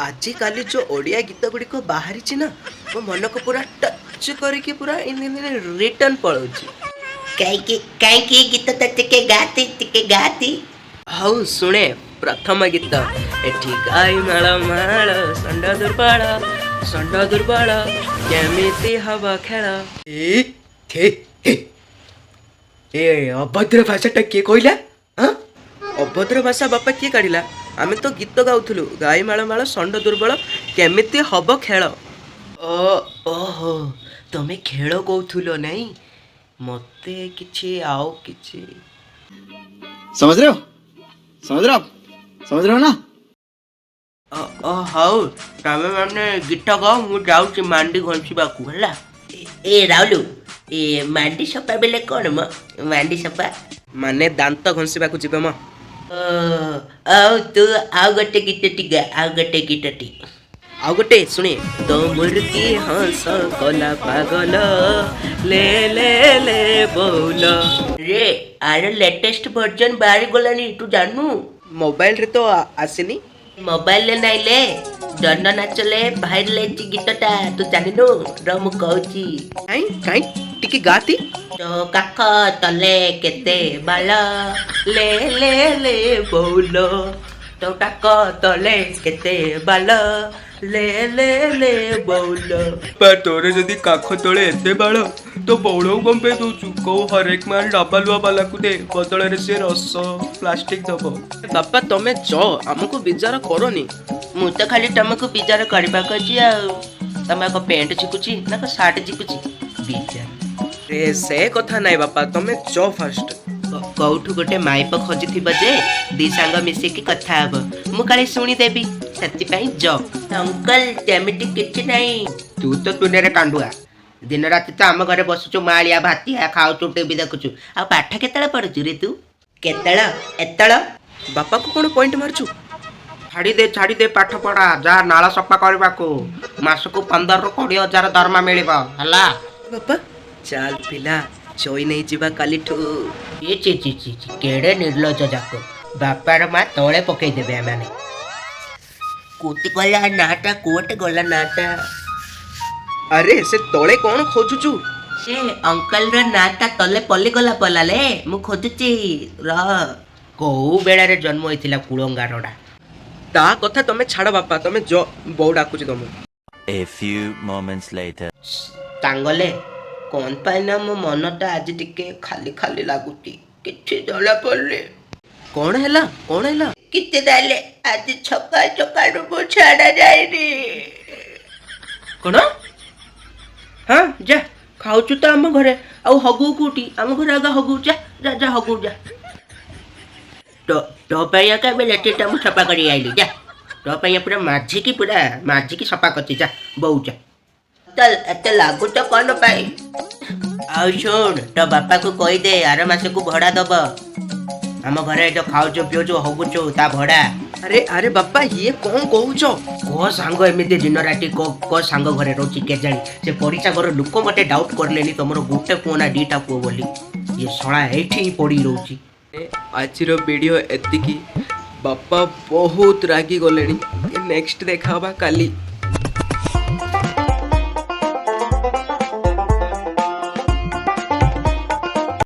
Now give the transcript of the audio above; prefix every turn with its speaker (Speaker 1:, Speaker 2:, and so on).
Speaker 1: ଆଜିକାଲି ଯେଉଁ ଓଡ଼ିଆ ଗୀତ ଗୁଡ଼ିକ ବାହାରିଛି ନା, ମୋ ମନକୁ ପୁରା ଟଚ୍ କରିକି ପୁରା ରିଟର୍ନ ପଳାଉଛି।
Speaker 2: କାହିଁକି କାହିଁକି, ଗୀତ ତ ଟିକେ ଗାତି, ଟିକେ ଗାତି।
Speaker 1: ହଉ ଶୁଣେ, ପ୍ରଥମ ଗୀତ। ଏଠି ଗାଈ ମାଳ ମାଳ, ଷଣ୍ଢ ଦୁର୍ବଳ, ଷଣ୍ଢ ଦୁର୍ବଳ, କେମିତି ହବ ଖେଳ?
Speaker 3: ଏ ଥେ ହେ, ଏ ଅଭଦ୍ର ଭାଷାଟା କିଏ କହିଲା, ହଁ?
Speaker 1: ଅଭଦ୍ର ଭାଷା ବାପା କିଏ କାଢ଼ିଲା? ଆମେ ତ ଗୀତ ଗାଉଥିଲୁ, ଗାଈ ମାଳ ମାଳ, ଷଣ୍ଢ ଦୁର୍ବଳ, କେମିତି ହବ ଖେଳ। ଓ ଓହୋ, ତମେ ଖେଳ କହୁଥିଲ ନାଇଁ, ମତେ କିଛି ଆଉ କିଛି।
Speaker 4: समझ रहे हो? समझ रहे हो आप? समझ रहे हो ना?
Speaker 2: ଓ ହଉ, ତମେ ମାନେ ଗୀତ ଗାଅ, ମୁଁ ଯାଉଛି ମାଣ୍ଡି ଘଷିବାକୁ, ହେଲା। ଏ ରାଉଲୁ, ଏ ମାଣ୍ଡି ସଫା ବେଲେ କ'ଣ ମ? ମାଣ୍ଡି ସଫା?
Speaker 1: ମାନେ ଦାନ୍ତ ଘଷିବାକୁ ଯିବେ ମ।
Speaker 2: ଓ, ଆଉ ତୁ ଆଉ ଗୋଟେ ଗୀତଟି ଗା, ଆଉ ଗୋଟେ ଗୀତଟି।
Speaker 1: ଆଉ ଗୋଟେ ଶୁଣେ। ତୋ ମୁରୁକି ହସ କଲା ପାଗଲ, ଲେ ଲେ ଲେ ବୋଉଲ।
Speaker 2: ରେ, ଆର ଲେଟେଷ୍ଟ ଭର୍ଜନ ବାହାରି ଗଲାଣି, ତୁ ଜାଣୁ?
Speaker 1: ମୋବାଇଲରେ ତ ଆସିନି।
Speaker 2: ମୋବାଇଲରେ ନାଇଁଲେ, ଦଣ୍ଡ ନାଚଲେ ଭାଇରାଲ ହେଇଛି ଗୀତଟା, ତୁ ଜାଣିନୁ? ର, ମୁଁ କହୁଛି।
Speaker 1: କାଇଁ କାଇଁ, ଟିକେ ଗାତି।
Speaker 2: ତୋ କାଖ ତଲେ କେତେ ବାଳ,
Speaker 1: ଲେ ଲେ ଲେ ବୋଉଲ, ତୋ କାଖ ତଲେ କେତେ ବାଳ, ଲେ ଲେ ଲେ ବୋଉଲ।
Speaker 3: ବା, ତୋର ଯଦି କାଖ ତଳେ ଏତେ ବାଳ, ତ ବଉଳକୁ କଣ ପାଇଁ ଦଉଛୁ? କୋଉ ହରେକ ମାଲ ଡବା ଲୁଆ ବାଲାକୁ ଦେ, ବଦଳରେ ସେ ରସ ପ୍ଲାଷ୍ଟିକ ଦବ।
Speaker 1: ବାପା, ତମେ ଯ, ଆମକୁ ବିଜାର କରନି।
Speaker 2: ମୁଁ ତ ଖାଲି ତମକୁ ବିଜାର କରିବାକୁ ଅଛି। ଆଉ ତମେ ଏକ ପ୍ୟାଣ୍ଟ ଝିକୁଛି ନା ଏକ ସାର୍ଟ ଝିକୁଛି ବିଜାର?
Speaker 1: ରେ, ସେ କଥା ନାଇଁ ବାପା, ତମେ ଯ ଫାଷ୍ଟ।
Speaker 2: କୋଉଠୁ ଗୋଟେ ମାଇପ ଖୋଜୁଥିବ ଯେ ଦି ସାଙ୍ଗ ମିଶିକି କଥା ହବ, ମୁଁ କାଳେ ଶୁଣିଦେବି, ସେଥିପାଇଁ ଯ। ଅଙ୍କଲ, ସେମିତି କିଛି ନାହିଁ। ତୁ ତ ଦୁନିଆରେ କାଣ୍ଡୁଆ, ଦିନ ରାତି ତ ଆମ ଘରେ ବସୁଛୁ, ମାଳିଆ ଭାତିଆ ଖାଉଛୁ, ଟିଭି ଦେଖୁଛୁ, ଆଉ ପାଠ କେତେବେଳେ ପଢୁଛୁ ରେ ତୁ? କେତେଳ ଏତେଳ?
Speaker 1: ବାପାକୁ କ'ଣ ପଏଣ୍ଟ ମାରୁଛୁ?
Speaker 2: ଛାଡ଼ିଦେ, ଛାଡ଼ିଦେ ପାଠ ପଢା, ଯା ନାଳ ସଫା କରିବାକୁ, ମାସକୁ 15ରୁ 20 ହଜାର ଦରମା ମିଳିବ, ହେଲା।
Speaker 1: ବାପା, ଚାଲ ପିଲା, ଚୋଇ ନେଇଯିବା କାଲିଠୁ।
Speaker 2: ଏ ଚି ଚି ଚି ଚି, କେଡ଼େ ନିର୍ଲଜ ଯାକ, ବାପାର ମା ତଳେ ପକେଇଦେବେ ଏମାନେ। କୋଉଠି ଗଲା ନାଟା? କୋଉଠି ଗଲା ନାଟା?
Speaker 1: ଆରେ, ସେ ତଳେ କ'ଣ ଖୋଜୁଛୁ?
Speaker 2: ସେ ଅଙ୍କଲର ନାଟା ତଲେ ପଲିଗଲା ପଲାଲେ, ମୁଁ ଖୋଜୁଛି ର। କୋଉ ବେଳାରେ ଜନ୍ମ ହେଇଥିଲା କୁଳଙ୍ଗାରଟା?
Speaker 1: ତା କଥା ତମେ ଛାଡ଼ ବାପା, ତମେ ଯ, ବୋଉ ଡାକୁଛି ତମକୁ।
Speaker 5: A few moments later.
Speaker 2: ତାଙ୍ଗଲେ, କ'ଣ ପାଇଁ ନା ମୋ ମନଟା ଆଜି ଟିକେ ଖାଲି ଖାଲି ଲାଗୁଛି, କିଛି ଜଣା ପଡୁନି।
Speaker 1: କ'ଣ ହେଲା, କ'ଣ ହେଲା?
Speaker 2: କିଛି ତାହେଲେ, ଆଜି ସକାଳୁ ସକାଳୁ ମୁଁ ଛାଡ଼ା ଯାଇନି।
Speaker 1: କ'ଣ?
Speaker 2: ହଁ, ଯା, ଖାଉଛୁ ତ ଆମ ଘରେ, ଆଉ ହଗୁ କୋଉଠି? ଆମ ଘରେ ଆଗ ହଗୁ, ଯା ଯା ଯା, ହଗୁ ଯା। ତୋ ତୋ ପାଇଁ ଏକା ଏବେ ଲେଟ୍ରିନ୍ଟା ମୁଁ ସଫା କରି ଆଇଲି, ଯା। ତୋ ପାଇଁ ପୁରା ମାଜିକି, ପୁରା ମାଜିକି ସଫା କରିଛି, ଯା ବୋଉ ଯା। ଏତେ ଲାଗୁଛ କ'ଣ ପାଇଁ? ଆଉ ଶୁଣ, ତୋ ବାପାକୁ କହିଦେ ଆର ମାସକୁ ଭଡ଼ା ଦବ। ଆମ ଘରେ ଯୋଉ ଖାଉଛୁ, ପିଉଛୁ, ହଗୁଛୁ, ତା ଭଡ଼ା।
Speaker 1: ଆରେ ଆରେ ବାପା, ଇଏ କ'ଣ କହୁଛ?
Speaker 2: କୋ ସାଙ୍ଗ ଏମିତି ଦିନ ରାତି କୋ କୋ ସାଙ୍ଗ ଘରେ ରହୁଛି କେଜାଣି? ସେ ପଡ଼ିଶା ଘର ଲୋକ ମତେ ଡାଉଟ୍ କରିଲେନି ତମର ଗୋଟେ ପୁଅ ନା ଦିଟା ପୁଅ ବୋଲି। ଇଏ ଶଳା ଏଇଠି ହିଁ ପଡ଼ି ରହୁଛି।
Speaker 1: ଆଜିର ଭିଡ଼ିଓ ଏତିକି। ବାପା ବହୁତ ରାଗି ଗଲେଣି। ନେକ୍ସଟ ଦେଖା ହବା କାଲି।